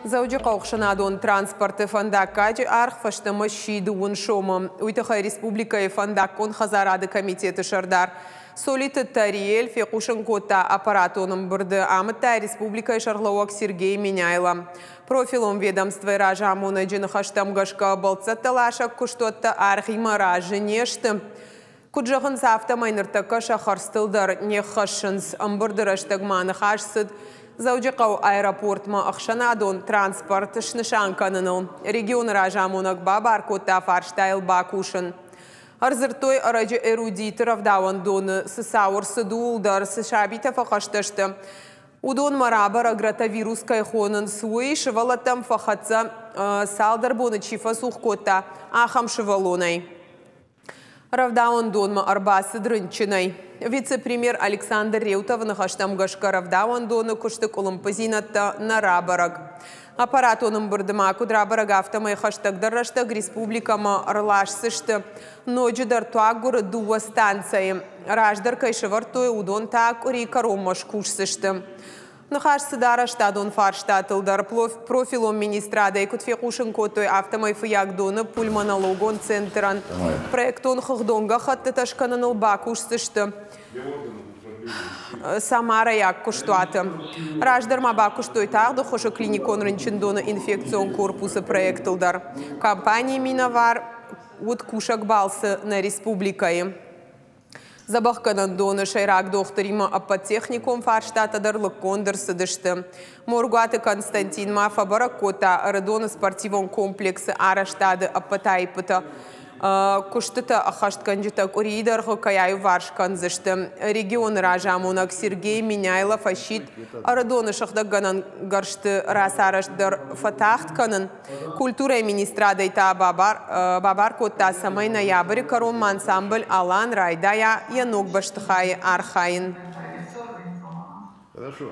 Дзӕуджыхъӕуы ӕхсӕнадон транспорты фӕндаггаджы аргъ фӕстӕмӕ сси дыууын сомы. Уый тыххӕй республикӕйы фӕндаггон хӕдзарады комитеты сӕрдар Солиты Тариэль фехъусын кодта аппаратон ӕмбырды. Амыдта республикӕйы сӕргълӕууӕг Сергей Меняйло. Профилон ведомствойы разамонӕджы ныхӕстӕм гӕсгӕ, бӕлццӕттӕ ласӕг куыстуӕттӕ аргъимӕ разы не сты. Куыд зӕгъынц, афтӕмӕй ныртӕккӕ сӕ хӕрдзтыл дӕр не ххӕссынц. Ӕмбырды рӕстӕг ма ныхас цыд Дзӕуджыхъӕуы аэропортмӕ ӕхсӕнадон транспорт снысан кӕныныл. Регионы разамонӕг бабар кодта фарстайыл бакусын. Ӕрдзырдтой ӕрӕджы Эрудиты рӕвдауӕндоны цы цау ӕрцыд, ууыл дӕр, цы сабитӕ фӕхъӕстӕ сты, уыдонмӕ рабӕрӕг ротавирус кӕй хонынц, уый сывӕллӕттӕм фӕхӕццӕ, цалдӕр боны чи фӕцух кодта, ахӕм сывӕллонӕй. Рӕвдауӕндонмӕ ӕрбацыд рынчынӕй. Вице-премьер Александр Реутовы ныхӕстӕм гӕсгӕ рӕвдауӕндоны куысты къуылымпыдзинӕдтӕ нӕ рабӕрӕг. Аппаратон ӕмбырды ма куыд рабӕрӕг, афтӕмӕй хӕстӕгдӕр рӕстӕг республикӕмӕ ӕрласдзысты ноджыдӕр туаггуыры дыууӕ станцӕйы. Раздӕр кӕй сӕвӕрдтой, уыдон та къуырийы кӕронмӕ скусдзысты. Ныхас цыд арӕзтадон фарстатыл дӕр. Профилон министрадӕй куыд фехъусын кодтой, афтӕмӕй Фыййагдоны пульмонологон центрӕн проектон хыгъдон гӕххӕттытӕ скӕныныл бакусдзысты Самарӕйаг куыстуаты. Раздӕр ма бакуыстой тагъд ӕххуысы клиникон рынчындоны инфекцион корпусы проектыл дӕр. Компанийы минӕвар уыд кусӕг балцы нӕ республикӕйы. Дзӕбӕхгӕнӕндоны сӕйраг дохтыримӕ ӕппӕт техникон фарстатӕ дӕр лыггонд ӕрцыдысты. Моргуаты Константин ма фӕбӕрӕг кодта Ӕрыдоны спортивон комплексы арӕзтады ӕппӕт аиппытӕ куыстытӕ ӕххӕстгӕнджытӕ къуырийы дӕргъы кӕй аиуварс кӕндзысты. Регионы разамонӕг Сергей Меняйло фӕсидт Ӕрыдоны сыгъдӕггӕнӕн гӕрзты рацарӕзт дӕр фӕтагъд кӕнын. Культурӕйы министрадӕй та бабар кодта, цӕмӕй ноябры кӕронмӕ ансамбль «Алан» райдайа йӕ ног бӕстыхайы архайын. Хорошо.